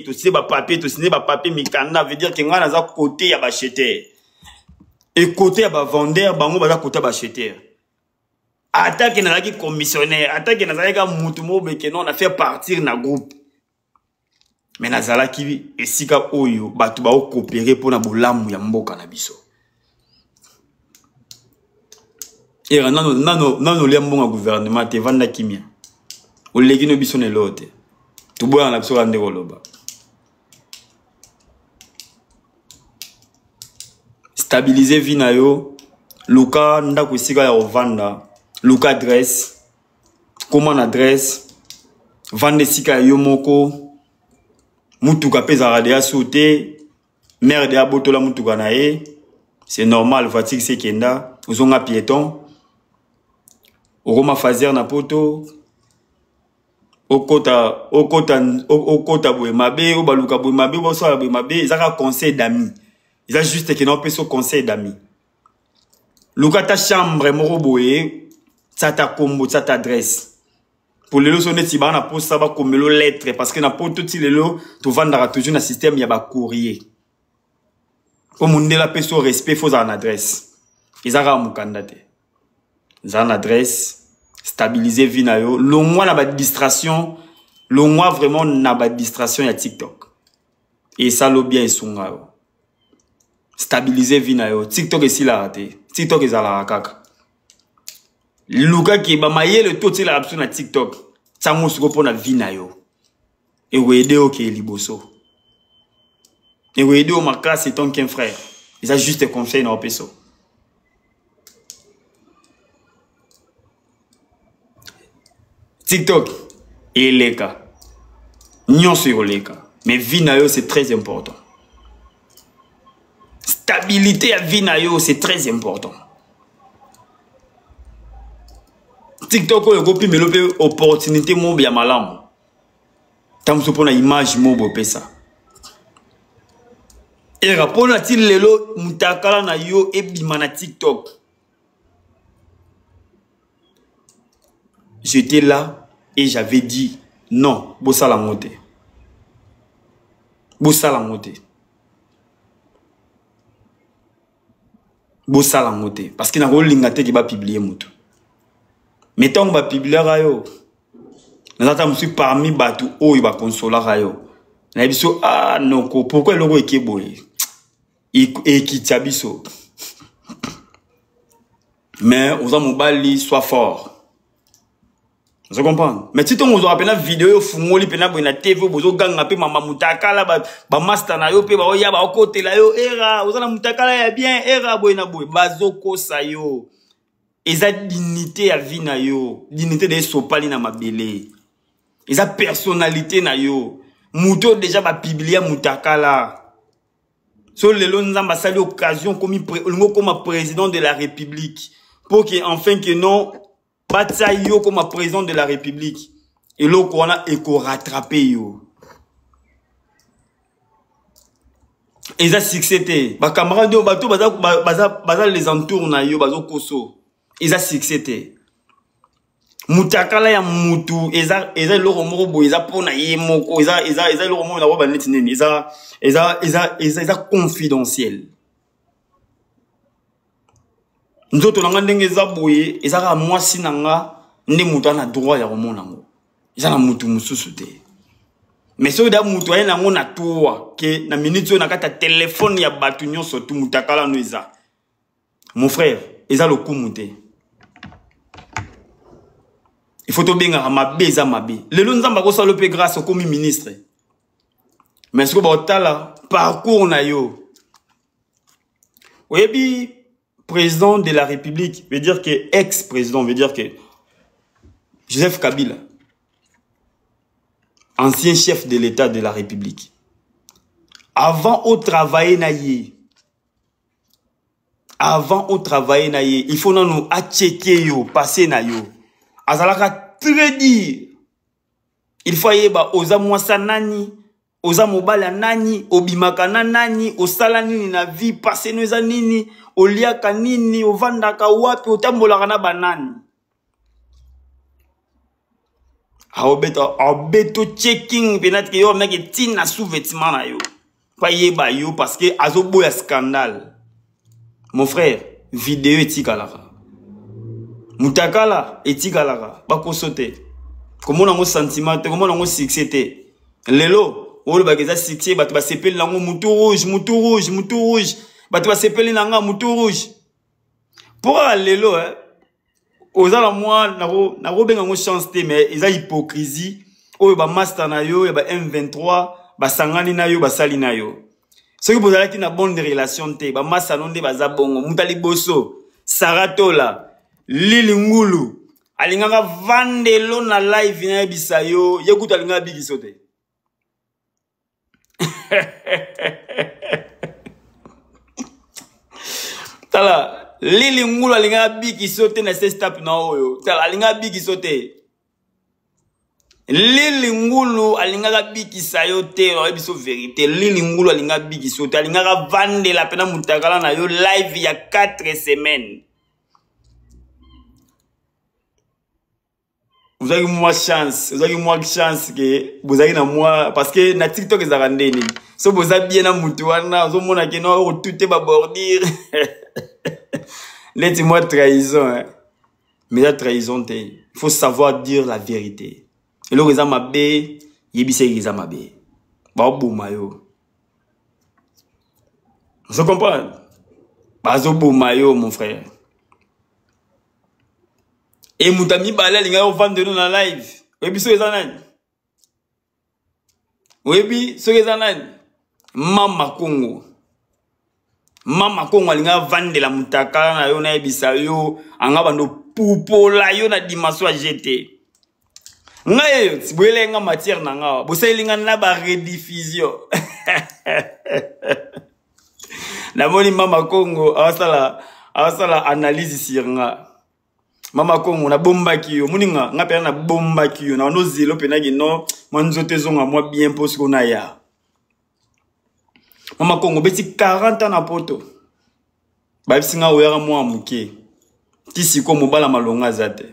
Tosie bapapier, tosigne bapapier, mikanda, veut dire ke ngai naza côté ya baacheteur e côté ya bavendeur, bango baza côté ya baacheteur. Ata ke nazalaki commissionnaire, ata ke nazalaki kaka mutu moko boye ke non, na faire partir na groupe, mais nazalaki esika oyo bato baokopere mpo na bolamu ya mboka na biso. Era nano nano nano olia mbongo ya gouvernement te, vanda kimia, oleki no biso na eloko te, toboyaka na biso kaka nde koloba. Stabiliser vie na yo, luka ndako esika ya kovanda, luka adresse, koma na adresse, vanda esika ya yo moko. Mutuka mpe ezalaka deya sur te, mare deya abotola mutuka na ye, c'est normal, voiture se ekenda, ozonga piéton, okoma fazer na poto, okota okota okota boye mabe, obaluka boye mabe, osala boye mabe. Eza kaka conseil d'ami, eza juste ke naopesa conseil d'ami. Luka ata chambre moko boye, tia ata kombo, tia ata adresse, po lelo so neti baa na posa bakomelo lettre, parce que na poto ti lelo tovandaka toujours na système ya bacourrier. Po mondele apesi yo respect, fo ozala na adresse, eza kaka mokanda te. Zala na adresse, stabiliser vie na yo, longwa na badistraction, longwa vraiment na badistraction ya TikTok. Esalo bien, esunga yo, stabiliser vie na yo. TikTok esilaka te, TikTok ezalaka kaka. Lukaki bamayele to otielaka biso na TikTok, ntango siko mpo na vie na yo ekoyede yo okeye liboso, ekoyede yo makasi etant qu'un frère. Eza juste conseil na opeso. TikTok eleka, nyonso ekoleka, mais vie na yo, c'est très important. Stabilité ya vie na yo, c'est très important. TikTok oyo ekopimelo mpe opportunité moko ya malamu, ntango mosusu mpo na image moko bopesa era mpo na ti lelo mutakala na yo ebima na TikTok. J'étais là et j'avais dit non, bosala yango te, bosala yango te, bosala yango te, parce que nakolinga te ke bapublie moto. Mais ntango bapubliaka yo, naza ata mosusu parmi bato oyo bakonsolaka yo, nayebi so ah noko, pourquoi eloko eke boye ekitya biso? Mais oza mobali, sois fort, ozo comprendre. Mais ti ntongo ozwaka mpena video oyo ofungoli mpena boye na TV, bozoganga mpe mama mutakala, bamasta na yo mpe baoya baokotela yo, era oza na mutakala ya bien, era boye na boye, bazokosa yo. Eza dignité ya vie na yo, dignité de esopali na mabele, eza personnalité na yo. Moto oyo deja bapiblia mutakala, so lelo Nzambe asali occasion, okomi olingi okoma président de la République, mpo ke enfin ke non, batia yo koma président de la République, eloko wana ekorattrape yo. Eza succès te, bacamarade oyo bato baza, baza, baza les entours na yo bazokoso, eza succès te. Mutakala ya mutu eza eza eloko moko boye, eza mpo na ye moko, eza eza eza eloko moko nakoba neti nini, eza eza eza eza eza confidentiel. Nzoto na nga ndenge eza boye, eza kaka mwasi na nga nde moto ana droit ya komona yango, eza na motu mosusu te. Mais soki da moto aye nango na toa ke na minute oyo na kati ya telefone ya bato nyonso tu mutakala no eza, mon frère, eza lokumu te. Il faut tobengaka mabe eza mabe. Lelo Nzambe akosala mpe grâce, okomi ministre, mais soki baotala parcours na yo, oyebi président de la République veut dire que ex-président, veut dire que Joseph Kabila, ancien chef de l'État de la République, avant au travailler na ye, avant au travailler na ye, il faut nanu acheke yo passé na yo, azalaka très dur. Il faut ayeba oza mwasa nani, oza mobali ya nani, obimaka na nani, osala nini na vie, passé no eza nini, oliaka nini, ovandaka wapi, otambolaka na banani. Aobeta aobeto checking mpena tike yo meke ntina sous vêtement na yo mpo ayeba yo parce que azoboya scandale. Mon frère, video etikalaka, mutakala etikalaka, bakoso te. Komona yango sentiment te, komona yango succès te. Lelo olobaka eza succès, bato basepeli nango, mutu rouge, mutu rouge, mutu rouge, bato basepeli na nga mutu rouge. Mpo kaka lelo eh, oza na mwa nakobenga yango chance te, mais eza hypocrisie oyo bamaster na yo ya ba M23 basangani na yo, basali na yo. Soki bozalaki na bonne relation te, bamasa no nde baza bongo. Moto ya liboso, Saratola Lili Ngulu, alingaka vandelo na live, nayebisa yo, ye kutu alingaka bikiso te. Tala, Lili Ngulu alingaka bikiso te na sestap na oyo. Tala, alingaka bikiso te. Lili Ngulu alingaka bikisa yo te, oyebi biso verité. Lili Ngulu alingaka bikiso te, alingaka vandela mpena mutakala na yo live ya 4 semaines. Ozwaki mwa chance, ozwaki mwa chance ke bozalaki na mwa, parce que na TikTok ezalaka nde nini, so boza bien na mutu wana, ozomona ke no otute babordure neti mwa trahison, hein. Mais eza trahison te, il faut savoir dire la vérité. Eloko eza mabe, yebisa eke eza mabe, baoboma yo. Ozo comprendre, bazoboma yo, mon frère. E moto ya mibale alingaki ovandelo na live, oyebi soki eza nani? Oyebi soki eza nani? Mama Kongo. Mama Kongo alingaki avandela motakala na yo, nayebisa yo, anga bando pupola yo na dimension ya gt. Ngai eyo boyelaki nga matière na nga, bosaleli nga na barediffusion. Namoni Mama Kongo awasala analyse sur nga. Mama Kongo, nabombaki yo, moni nga nga mpena nabombaki yo na nozelo mpenaki no mwa nzoto ezonga mwa bien mpo siko naya. Mama Kongo beti 40 ans na poto, bayebisi nga oyaka mwa moke ti sikoyo mobala malonga aza te,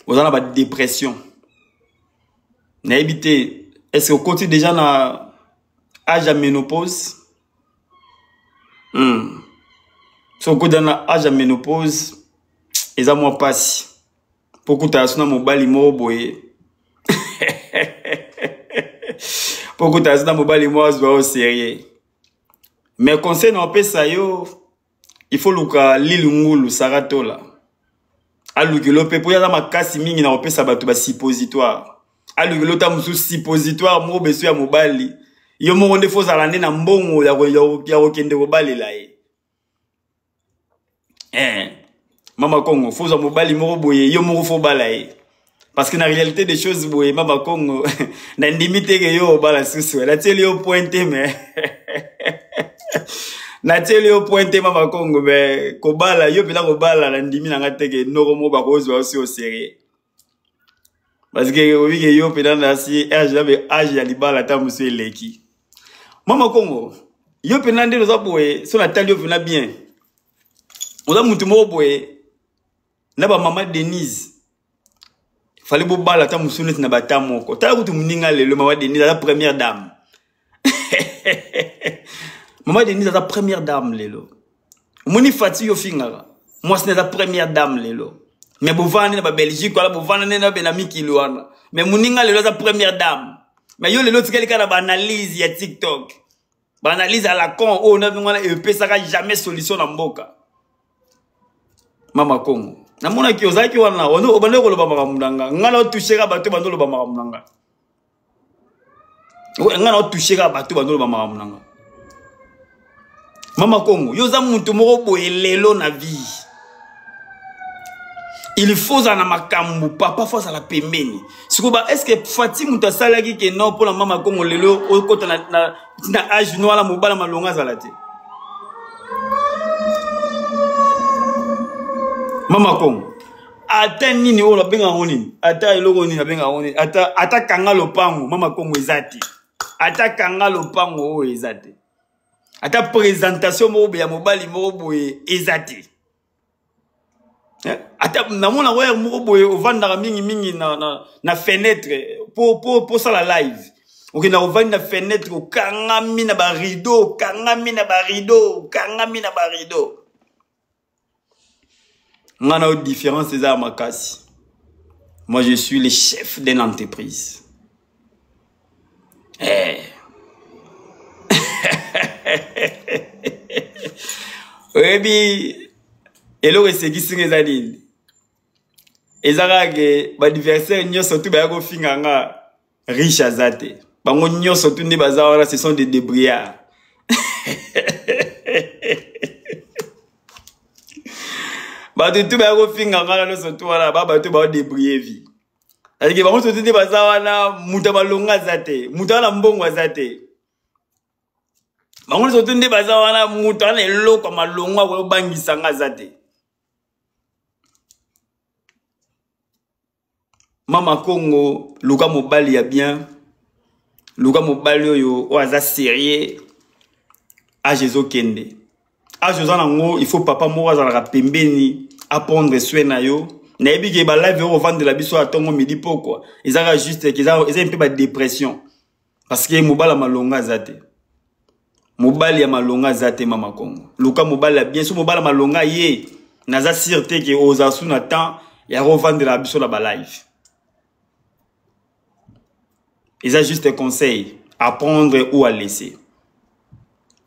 oza na badepression. Nayebi te, est ce que okoti déjà na âge ya ménopause? So okoti na âge ya ménopause, eza mwa mpasi mpo okutana so na mobali moko boye, mpo okutana so na mobali moko azwa yo sérieux. Mais conseil na opesa yo, il faut luka Lili Ngulu, Saratola alukilo mpe, mpo ye aza makasi mingi na kopesa bato basuppositoire. Alukilo ta mosusu suppositoire moko beso ya mobali, yo moko nde fo ozala nde na mbongo ya kokende kobalela ye. Mama Kongo, fo ozwa mobali moko boye, yo moko fo obala ye, parce que na réalité des choses boye, Mama Kongo, nandimi te ke yo obala susu. Natieli yo point te, mais natieli yo point te, Mama Kongo. Mais kobala yo mpena kobala, nandimi nanga te ke noko moko bakozwa yo si au sérieux, parce que oyebi ke yo mpena nasi age na age ya libala ata mosu eleki. Mama Kongo, yo mpena nde oza boye, so natali yo mpena bien, oza mutu moko boye na bamama Denise, fale bobala ata mosu neti na bata moko. Tala kutu moninga lelo, mama Denise aza première dame. Mama Denise aza première dame lelo. Omoni Fati, yo fingaka mwasi na aza première dame lelo, mais bovanda nde na babelgique wana, bovanda nde na bena mikili wana, mais moninga lelo aza première dame. Mais yo lelo otikali kaka na baanalyse ya TikTok, baanalyse à la con oyo na bingo wana epesaka jamais solution na mboka. Mama Kongo, namonaki ozalaki wana, obandi koloba makambo na nga, nga na otoucheka bato bandi oloba makambo na nga, nga na otoucheka bato bandi oloba makambo na nga. Mama Kongo, yo oza mutu moko boye lelo na vie, il faut ozala na makambo, papa fo azala pembeni. Sikoyo ba est ce que Fati moto asalaki ke non mpona Mama Kongo lelo okota na age no wana mobala malonga azala te? Mama Kongo, ata nini oyo babengaka yango nini, ata eloko nini babengaka yango nini, ata kanga lopango, Mama Kongo, eza te. Ata kanga lopango oyo eza te, ata présentation moko boye ya mobali moko boye eza te. Eh, ata namona were moko boye ovandaka mingimingi na, na, na fenêtre po, po, po sala live okenda ovandi na fenêtre okangami na barido okangami na barido okangami na barido nga na yo différence eza ya makasi moi je suis le chef d'une entreprise eh. oyebi eloko esekisi nga eza nini eza kaka ke baadversaire nyonso tu baya kofinga nga riche aza te bango nyonso tu nde baza wana ce sont des débrouillards bato tu baya kofinga nga na nyonso tu wana ba bato baodébrouille vie alike bango nyonso tu nde baza wana moto ya malonga aza te moto wana mbongo aza te bango nyonso tu nde baza wana moto wana eloko ya malongo akoyobangisa nga aza te mama kongo luka mobali ya bien luka mobali oyo oyo aza serieux age ezokende age oza nango il faut papa moko azalaka pembeni aprendre soin na yo nayebi ke balive oyo kovandela biso ya ntongo midi pokwa ezaka juste ke eza mpe badepression parce que mobali ya malonga aza te mobali ya malonga aza te mama kongo luka mobali ya bien so mobali ya malonga ye naza sire te ke oza su na temps ya kovandela biso na balive eza juste un conseil à prendre ou à laisser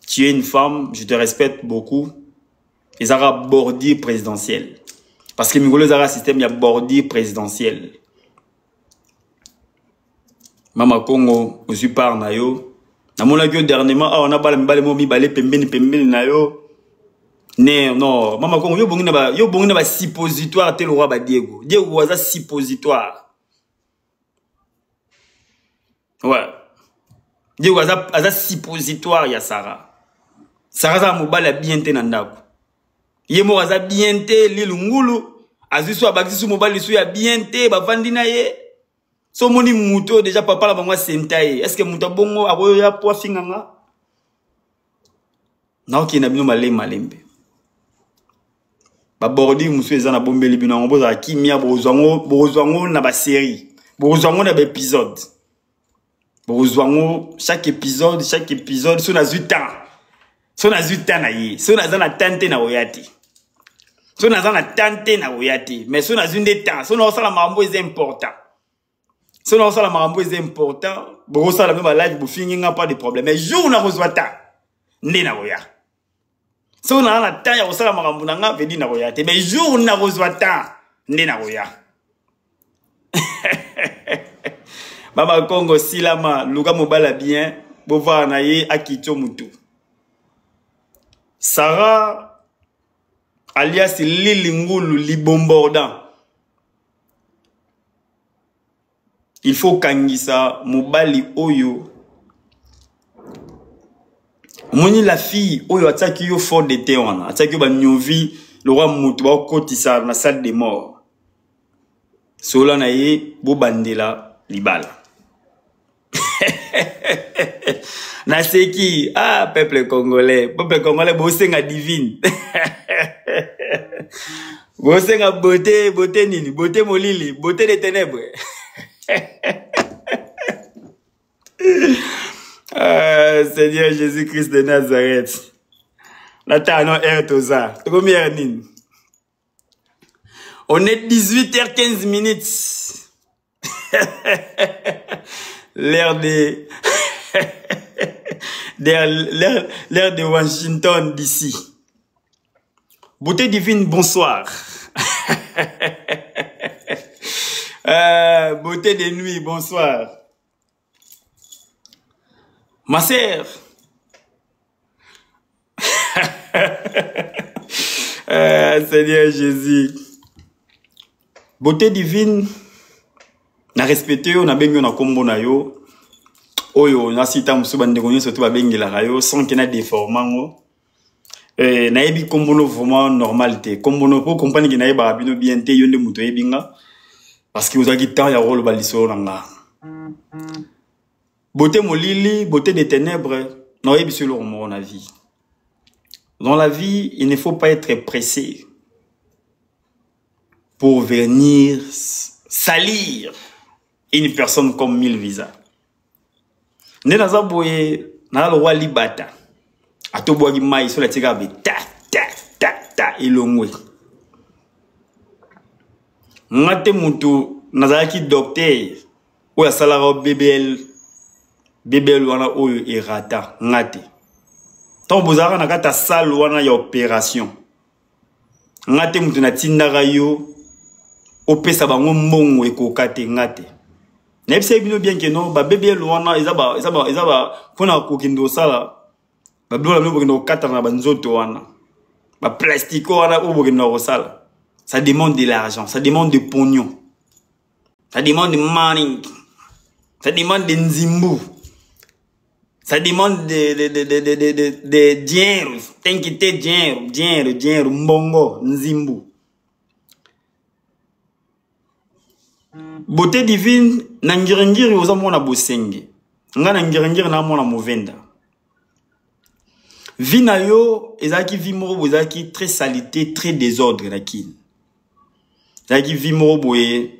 tu es une femme je te respecte beaucoup ezaka bordure présidentielle parce que mikolo ezaka système ya bordure présidentielle mama kongo ozwi part na yo namonaki yo dernièrement awa na bala mibale mo mibale pembeni pembeni na yo ne non mama kongo yo bongi na ba yo bongi na ba suppositoire te lokola ba Diego Diego aza suppositoire ouais Diego aza aza suppositoire ya Sarah Sarah aza mobali ya bien te na ndako ye moko aza bien te lilu ngulu azwi so abakisi so mobali so ya bien te bavandi na ye so omoni moto oyo deja papa na bango asenta ye estce moto abongo akoya po afinga nga naokende na bino malembe malembe babordure mosusu eza na bombeli bino yango bozala kimia bokozwa yango na baserie bokozwa yango na baepisode bokozwa yango chaque épisode chaque épisode so nazwi temps so nazwi temps na ye so naza na temps te nakoya te so naza na temps te nakoya te mais so nazwi nde temps so naosala makambo eza important so naosala makambo eza important bokosala mpe balive bofingi nga pas de problème mais jour nakozwa temps nde nakoya soki naza na temps ya kosala makambo na nga vedi nakoya te mais jour nakozwa temps nde nakoya mama kongo silama luka mobala bien bovaa na ye akitio mutu sara alias lili ngulu libombordant il faut kangisa mobali oyo omoni la fille oyo atiaki yo fort de te wana atiaki yo baniovi lokwa moto bakotisa na salle de mort solola na ye bobandela libala naseki ah peuple congolais peuple congolais bosenga divine bosenga beauté beauté nini beauté molili beauté de ténèbres ah, seigneur jésus christ de nazareth natala no heure toza tokomi heure nini on est 18h15 minutes L'air de l'air de Washington d'ici. Beauté divine, bonsoir. euh, beauté de nuit, bonsoir. Ma sœur. euh, Seigneur Jésus. Beauté divine, na respecte yo, na bengi yo na kombo na yo. Oyo nasi ntango mosusu bandeko nyonso to babengelaka yo sans ke na deforme yango. Eh, nayebi kombo no vraiment normal te kombo no po comprendre ke nayebaka bino bien te yo nde moto oyebi nga parce que ozalaki temps ya koloba lisolo na nga beauté molili beauté des ténèbres naoyebi so eloko moko na vie dans la vie il ne faut pas être pressé. pour venir salir une personne comme Mille Visa. Nde naza boye naza lokwa libata atobwaki mai soki atika be ta ta ta ta elongwe. Nga te mutu nazalaki docteur oyo asalaka BBL BBL wana oyo erata nga te. Ntango bozalaka na kati ya salle wana ya opération nga te moto natindaka yo opesa bango mbongo ekoka te nga te nayebisaki bino bien ke no babbl wana eza ba, eza ba, eza ba mpona kokende kosala babiloko na bino bokende kokatana na banzoto wana baplastiko wana oyo bokende kosala. Ça demande de l'argent, ça demande de pognon, ça demande money, ça demande de nzimbu, ça demande de dinheiro. Tem que ter dinheiro, dinheiro, dinheiro, mbongo, nzimbu. Beauté divine na ngiringiri oza mwana bosenge, nga na ngiringiri na mwana movenda. Vie na yo ezalaki vie moko boye ezalaki très salité, très désordre na kini. Ezalaki vie moko boye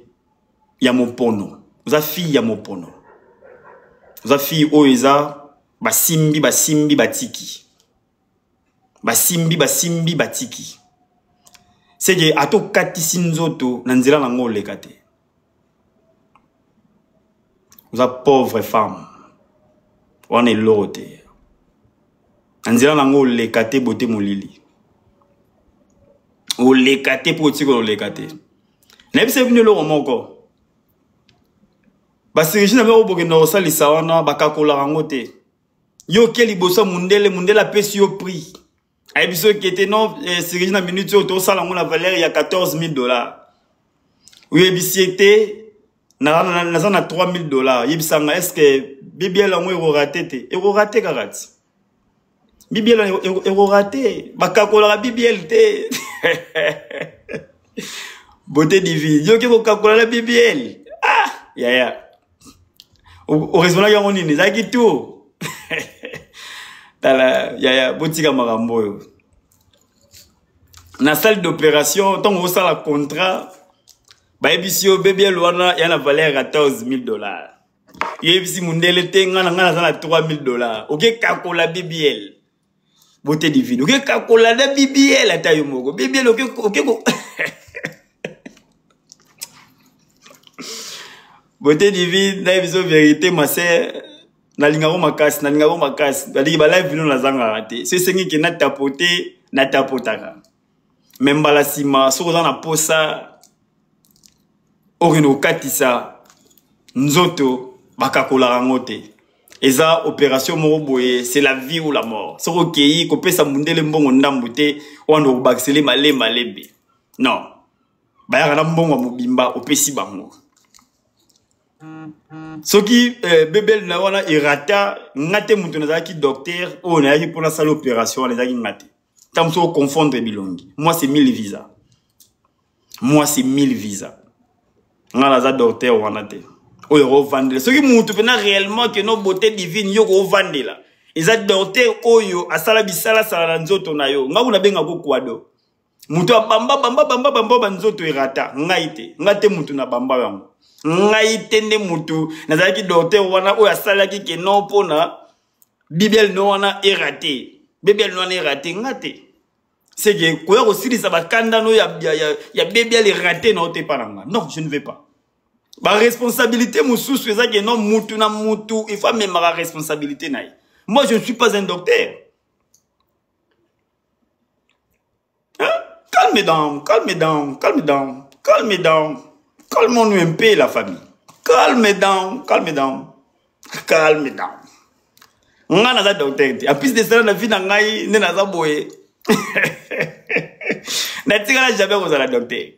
ya mopono. Oza fille ya mopono, oza fille oyo eza basimbi basimbi batiki, basimbi basimbi batiki. Seke ata okatisi nzoto na nzela nango oleka te. Oza pauvre femme wana eloko te na nzela nango oleka te. Bote molili oleka te mpo otikala oleka te. Nayebisa bino eloko moko, bachirurgie na bino bokenda kosalisa wana bakakolaka yango te. Yo oke liboso ya mundele, mundele apesi yo prix, ayebi soki ete non, chirurgie na minute oyo tosala yango na valeur ya 14 000 $. Oyebisi ete naza na 3 000 $. Yebisanga, est ce que BBL yango ekorater te? Ekorater kaka ti BBL ekorater. Bakakolaka BBL te. Beauté divine, yoki kokakola na BBL. Ah yaya, oraisonnaki yango nini? Ezalaki tour. Tala yaya, botika makambo oyo na salle d'opération. Ntango osala contrat, bayebisi yo BBL wana ya na valeur ya 14 000 $. Yoyebisi mundele te, nga na nga naza na 3 000 $. Oke kakola BBL. Beauté divine, oke kakola na BBL, ata yo moko BBL oke oke. Beauté divine, nayebi biso vérité. Ma sœur, nalingako makasi, nalingako makasi. Balingi balive bino, nazangaka te. So esengi ke natapote, natapotaka. Me mbala nsima, soki oza na posa okende kokatisa nzoto, bakakolaka yango te. Eza opération moko boye, c'est la vie ou la mort. Soki okei kopesa mundele mbongo ndambu te, wana okobakisele malembe malembe. Non, bayaka na mbongo ya mobimba, opesi bango. Soki BBL na wana erata, nga te moto nazalaki docteur oyo nayaki mpona sala opération wana, ezalaki nga te. Ntango mosusu oconfondre bilongi. Moi, c'est Mille Visa, moi, c'est Mille Visa. Nga naza docteur wana te oyo kovandela. Soki mutu mpena réellement ke no, beauté divine, yo kovandela, eza docteur oyo asala bisalasala na nzoto na yo. Nga kuna bengako kwado, moto abamba bamba bamba bamba banzoto erata. Ngai te, ngai te mutu na bamba yango, ngai te nde mutu nazalaki docteur wana oyo asalaki ke non, mpona BBL no wana eraté, BBL no wana eraté, nga te. Seke koya kosilisa bakandano ya BBL eraté na yo te mpa na nga. Non, je ne vais pas. Baresponsabilité mosusu eza ke non, mutu na mutu il faut amemaka responsabilité na ye. Moi, je ne suis pas un docteur, hein? Calme down, calme down, calme down, calme down. Calmons-nous un peu, la famille. Calme down, calme down, calme down. Nga naza docteur te. En plus de cela, na vie na ngai nde naza boye, natikala jamais kozala docteur.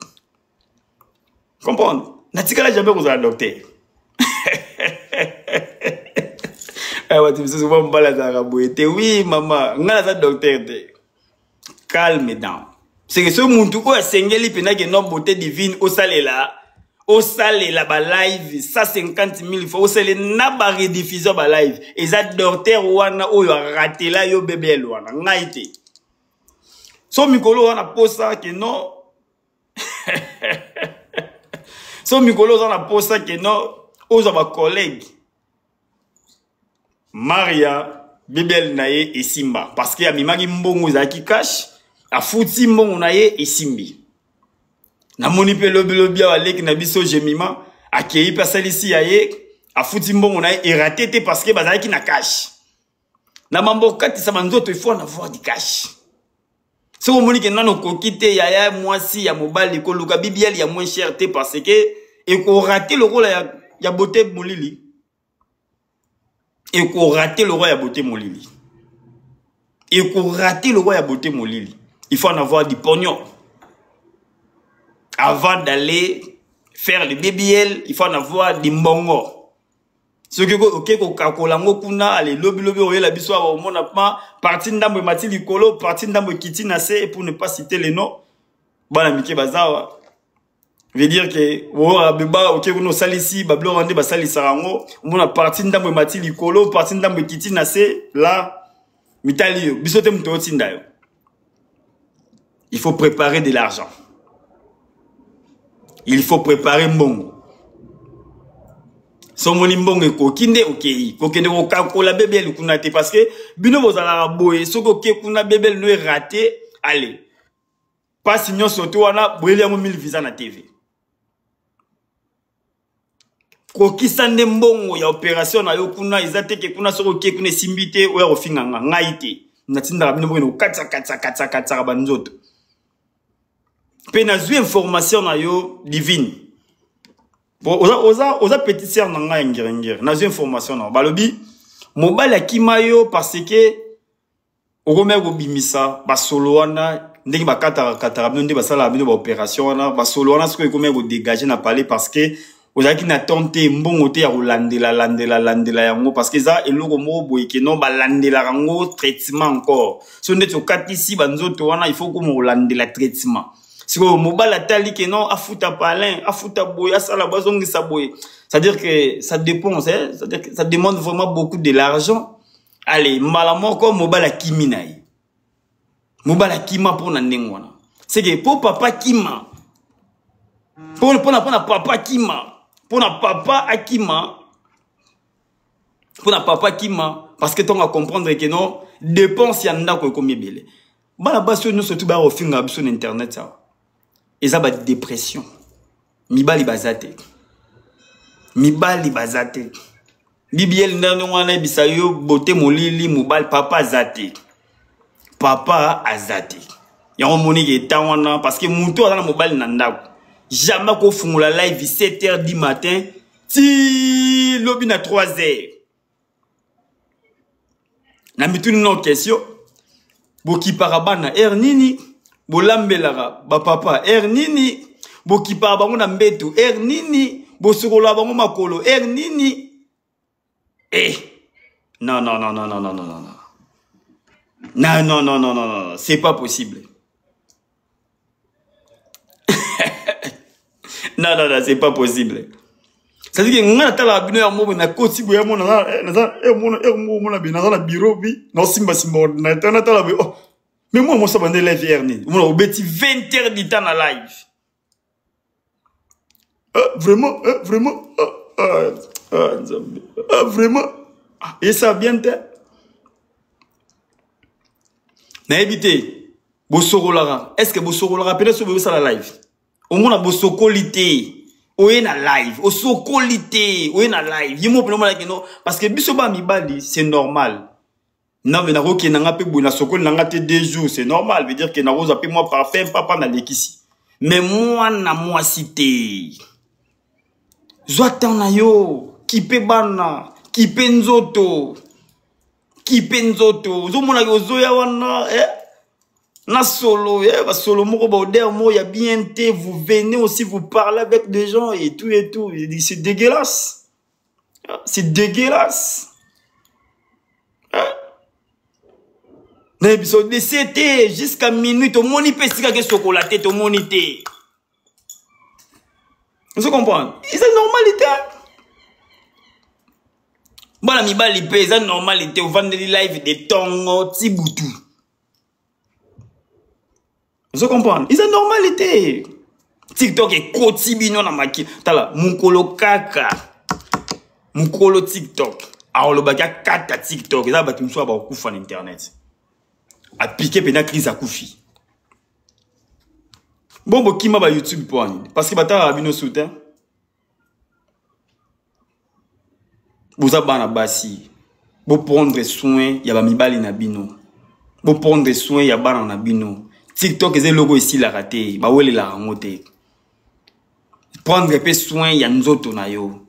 Comprendre, natikala jamais kozala docteur. Bato misusu mwa mobali azalaka boye te. Oui mama, nga naza docteur te. Calme down. Seke soki mutu oyo asengeli mpenza ke no, beauté divine, osalela balive 150 000 fois, osalela na barediffusion balive, eza docteur wana oyo aratela yo BBL wana, ngai te. So mikolo wana posa ke non. So mikolo oza na posa ke no ozwa bacollègue. Maria bibele na ye esimba parce que amemaki mbongo, ezalaki cash, afuti mbongo na ye, esimbi. Namoni mpe lobilobi awa leki na biso Jemima akei mpe asalisi ya ye, afuti mbongo na ye, eraté te parce que bazalaki na cash. Na mambo okatisa banzoto, il faut en avoir du cash. Soki omoni ke nano okoki te, yaya mwasi ya mobali, koluka BBL ya moins cher te parce que ekorater lokola ya Beauté Molili, ekorater lokola ya Beauté Molili, ekorater lokola ya Beauté Molili. Il faut en avoir du pognon avant d'aller faire le BBL. Il faut en avoir du mbongo. Soki oke kokakola yango kuna, ale lobilobi oyela biso awa, omona ma partie ndambo emati likolo, partie ndambo ekiti na se. Pour ne pas citer les noms, bana mike bazawa, veut dire ke beba oke kuna osalisi babiloko wana nde basalisaka yango, omona partie ndambo emati likolo, partie ndambo ekiti na se. La mitali yo biso te, moto otinda yo. Il faut préparer de l'argent, il faut préparer mbongo. So omoni mbongo ekoki nde okei kokende kokakola BBL kuna te, parce que bino bozalaka boye: soki oke kuna, BBL no eraté, ale mpasi nyonso to wana boyeli yango 1000 visa na TV. Kokisa nde mbongo ya opération na yo kuna. Eza te ke kuna soki oke kuna esimbi te, oya kofinga nga. Ngai te natindaka bino bokende kokatisa katisa katisa katisaka banzoto. Mpe nazwi information na yo, Divine. Bon, oza petite sœur na ngai ya ngerengere. Nazwi information na yo, balobi mobali akima yo parce que okomaki kobimisa basolo wana, ndenge bakataka kataka bino, nde basalaka bino baopération wana. Basolo wana sikoyo ekomaki kodégage na palais parce que ozalaki na temps te, mbongo te ya kolandela landela landela yango, parce que eza eloko moko boye ke non, balandelaka yango traitement encore. So ndeti okatisi banzoto wana, il faut koma kolandela traitement. Sikoyo mobali atali ke non, afuta palin, afuta boye, asala boye, azongisa boye, c'est-à-dire que ça dépend, c'est-à-dire que ça demande vraiment beaucoup de l'argent. Allez, mbala moko mobali akimi na ye. Mobali akima mpona ndenge wana, c'est que mpo papa kima, mpona papa kima, mpona papa akima, mpona papa kima, parce que ntongo acomprendre ke non, dépense ya ndako ekomi ebele. Bana basi oyo nyonso tu baya kofinga biso na internet awa, eza badépression. Mibali baza te, mibali baza te. BBL ndenge wana yebisa yo Beauté Molili, mobali papa aza te, papa aza te. Yango omoniki eta wana, parce que motu aza na mobali na ndako, jamais akofungola live 7 heures du matin ti lobi na 3 heures. Na mituni no question: bokipaka bana heure nini? Bolambelaka bapapa heure nini? Bokipaka bango na mbeto heure nini? Bosokolaka bango makolo heure nini? Eh, non, non, non, non, non, non, non, non, non, non, non, non, non, non, c'est pas possible. Non, non, non, c'est pas possible. C'est-à-dire que nga natalaka bino ya mobo, nakoti boye, mona naza mona mona be naza na bureau bi naosimbasimba ordinateur, natala boye: oh, mais moi mosa bande live heure nini? Omona obeti 20 heures du temps na live. Ah, vraiment, ah, vraiment, ah, ah, ah, Nzambe, ah, vraiment, ah, esa bien te. Nayebi te bosokolaka, est ce que bosokolaka pene? So boyosala live, omona bosokoli te, oye na live, osokoli te, oye na live. Ye mo pene omonaki no, parce que biso ba mibali, c'est normal. Non, mais nakokende nga mpe boye, nasokoli na nga te 2 jours, c'est normal. Veut dire ke nakozwa mpe mwa parfum papa nalekisi. Mais mwana mwasi te, zwa temps na yo, kipe bana, kipe nzoto, kipe nzoto. Ozomonaki ozoya wana, eh? Na solo, eh, basolo moko, baodeur moko ya bien te. Vous venez aussi, vous parlez avec des gens et tout et tout. C'est dégueulasse, c'est dégueulasse. Nayebi biso dese te jusqu'à minuit, tomoni mpe esika ke sokola te, tomoni te. Ozo comprendre? Eza normalité. Bana mibali mpe, eza normalité. Ovandeli live de ntongo ti butu, ozo comprendre? Eza normalité. TikTok ekoti bino na maki. Tala mokolo kaka mokolo TikTok alobaki akata TikTok, eza bato mosusu bakokufa na internet, apike mpenza crise, akufi. Bon, bokima ba YouTube mpo wani? Parce que batalaka bino su te. Boza bana basi, boprendre soin ya bamibali na bino, boprendre soin ya bana na bino. TikTok eza eloko esilaka te, bawelelaka yango te. Prendre mpe soin ya nzoto na yo.